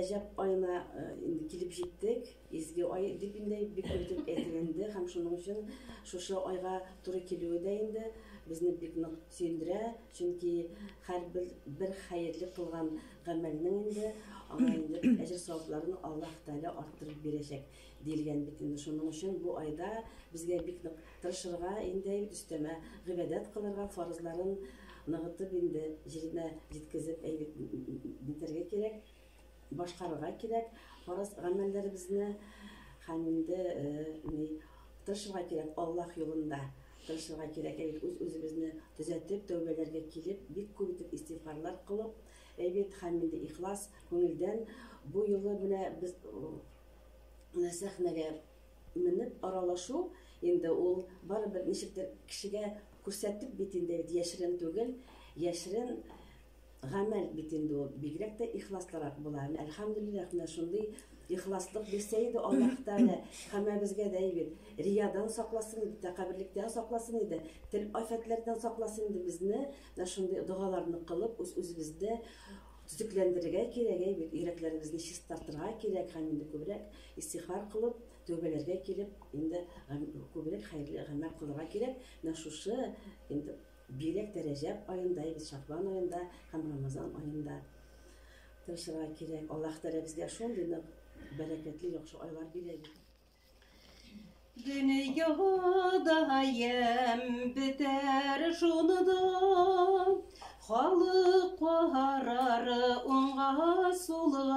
Рәҗәб аена инде килеп җиттек. Изге ай дип инде бик күп итеп әйтелгәнде һәм шуның өчен шушы айга туры килүе дә инде безне бик нык сөендерә, чөнки һәрбер бер хәерле кылган гамәлнең инде аңа инде әҗер-савапларын Аллаһ Тәгалә арттырып бирәчәк диелгән бит инде. Шуның өчен бу айда безгә бик нык тырышырга инде, өстәмә гыйбадәт кылырга, фарызларын ныгытып инде җиренә җиткезеп әйбәт нитәргә кирәк, башкарырга кирәк фарыз гамәлләребезне һәм инде ни тырышырга кирәк Аллаһ юлында тырышырга кирәк әйбәт үз-үзебезне төзәтеп, тәүбәләргә килеп, бик күп итеп истигъфарлар кылып, әйбәт һәм инде ихлас күңелдән бу юлы менә без менә сәхнәгә менеп аралашу инде ул барыбер ничектер кешегә күрсәтеп бит инде яшерен түгел, яшерен гамәл бит инде ул бигрәк тә ихласлырак була. Әлхәмдүлилләһ, менә шундый ихласлык бирсә иде Аллаһ Тәгалә һәммәбезгә дә бит. Риядан сакласын иде, тәкәбберлектән сакласын иде, тел афәтләрдән сакласын иде безне. Менә шундый догаларны кылып, үз-үзебезне төзекләндерергә кирәк, бит, йөрәкләребезне чистартырга кирәк һәм инде күбрәк истигъфар кылып, тәүбәләргә килеп, инде күбрәк хәерле гамәл кылырга кирәк. Менә шушы инде бигрәк тә Рәҗәб аенда, бит Шәгъбан аенда һәм Рамазан аенда тырышырга кирәк. Аллаһ Тәгалә безгә шундый нык бәрәкәтле яхшы айлар бирә бит. Дөньяда ямь бетәр шунда, халык карар уңга сулга.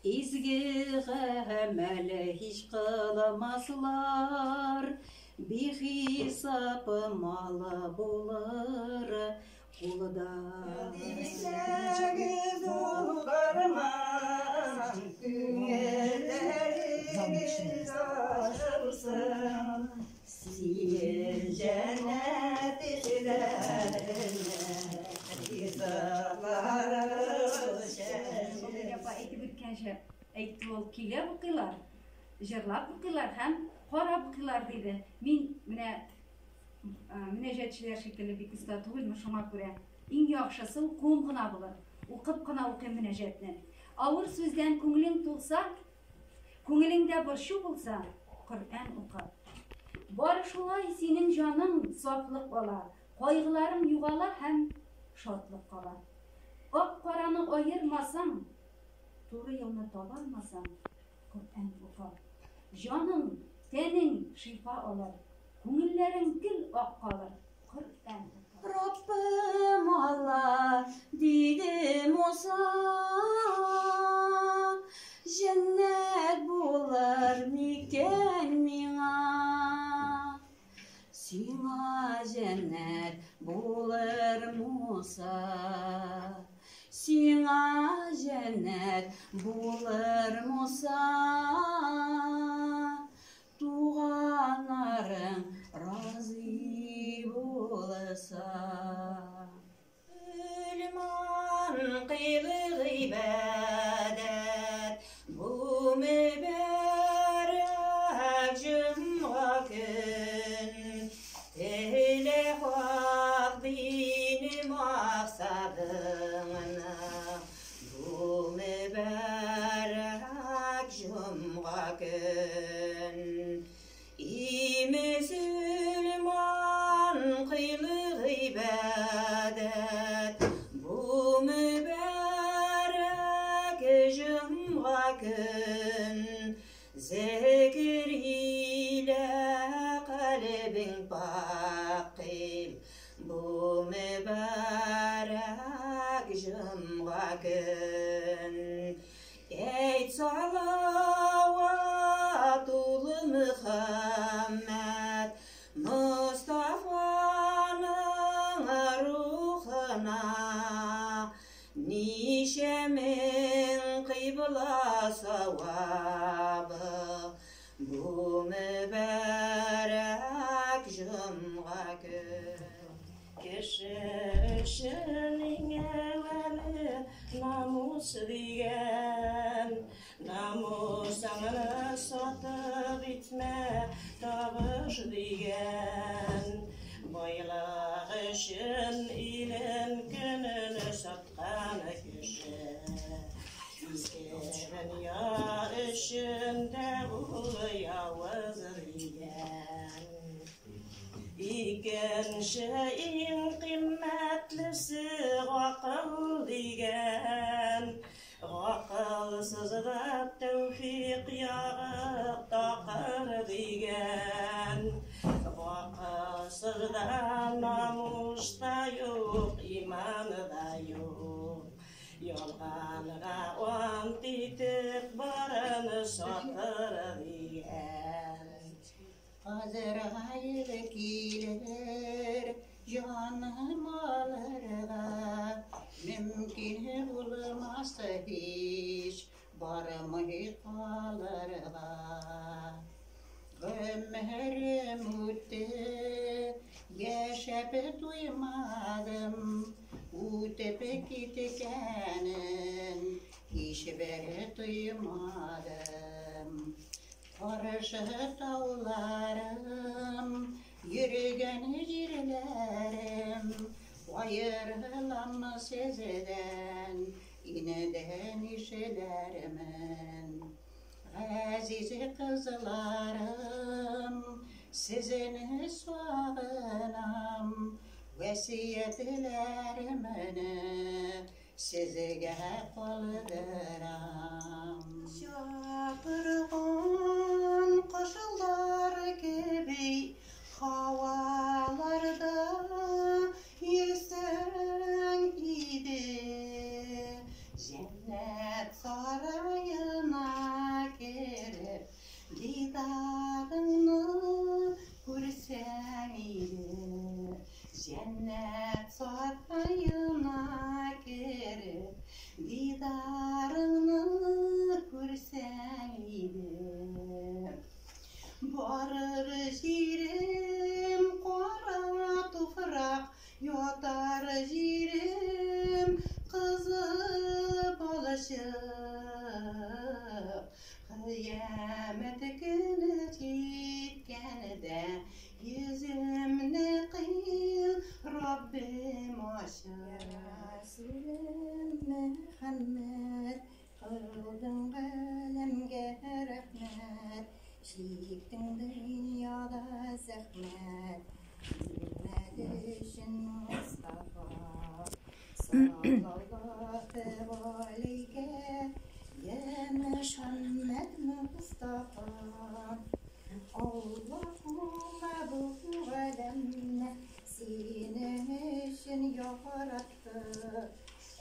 Изге гамәл һич кылмаслар, бихисап малы булыр кулда. Дисәгез укырман, күңелләрегез ачылсын. Сиер җәннәт эшләренә ризаларыгыз Шундый апа әйтеп үткәнчә, әйтте ул, көйләп укыйлар, җырлап укыйлар һәм карап укыйлар диде. Мин менә мөнәҗәтчеләр шикелле бик оста түгелмен, шуңа күрә иң яхшысы укуым гына булыр. Укып кына укыйм мөнәҗәтне. Авыр сүздән күңелең тулса, күңелеңдә борчу булса, Коръән укы. Бары шулай синең җаның сафлык ала, кайгыларың югала һәм шатлык кала. Ак-караны аермасаң, туры юлны таба алмасаң, Коръән укы. Җаның, тәнең шифа алыр, күңелләрең гел ак калыр. Коръән укы. Раббым Алла, диде Муса, җәннәт булыр микән миңа? Сиңа җәннәт булыр, Муса. Сиңа җәннәт булыр, Муса. Туганнарың разый булса. Мөселман кыйлы гыйбадәт, бу мөбарәк җомга көн. Теле хак дине максадыңны, бу мөбарәк җомга көн. И мөселман кыйлы гыйбадәт, бу мөбарәк җомга көн. Зикер илә кальбең пакь кыйл, бу мөбарәк җомга көн. Әйт салават улы Мөхәммәд Мостафаның рухына, ничә мең кыйбла савабы, бу мөбарәк җомга көн. Кеше өчен иң әүвәле намус дигән, намусыңны сатып итмә табыш дигән. Байлык өчен илен, көнен саткан кеше. Кеше иң кыйммәтлесе гакыл дигән. Гакылсызда тәүфик ягы такыр дигән. Гакылсызда намус та юк, иман да юк. Ялганга ант итеп барын сатыр дигән. Азраил килер, җаным алырга, мөмкин булмас һич бармый калырга. Гомерем үтте, яшәп туймадым, үтеп киткәнен һичбер тоймадым. Каршы тауларым, йөргән җирләрем, аерылам сездән, инде нишләрмен. Газиз кызларым, сезне сагынам, васыятьләремне сезгә калдырам. Чакырган кошлар кеби һаваларда йөрсәң иде. Җәннәт сараена кереп, дидарыңны күрсәң иде. Җәннәт сараена кереп, дидарыңны күрсәң иде. Барыр җирем кара туфрак, ятар җирем кызыл балчык. Кыямәт көне җиткәндә йөземне кыйл, Раббым, ачык. Рәсүлем Мөхәммәд, кылдың галәмгә рәхмәт, чиктең дөньяда зәхмәт, Өммәт өчен Мостафа. Саллаллаһу галәйкә, я Мөхәммәд Мостафа. Аллаһумма бу галәмне синең өчен яратты.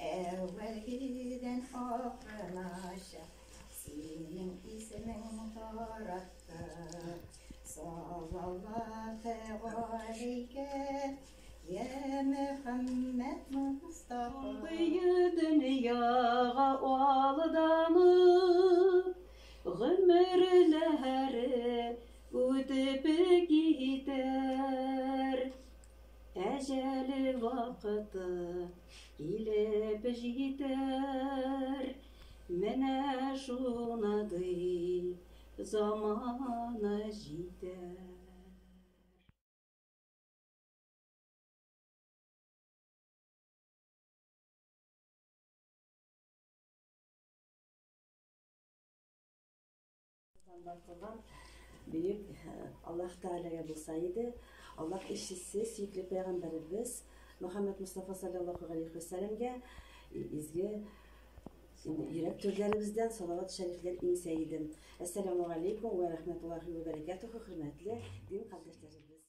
Әүвәлгедән ахырынача синең исемең таратты. Саллаллаһу галәйкә, я Мөхәммәд Мостафа. Дөньяга алданып, гомерләре үтеп китәр. Әҗәл вакыты килеп җитәр. Менә шундый заманы җитәр. Тартылган бөек Аллаһ Тәгаләгә булса иде, Аллаһ илчесе, сөекле пәйгамбәребез Мөхәммәд Мостафа саллаллаһу галәйһи вә сәлләмгә изге йөрәк түрләребездән салават шәрифләр иңсә иде. Әссәламу галәйкүм вә рәхмәтуллаһи вә бәрәкәтүһү, хөрмәтле дин кардәшләребез.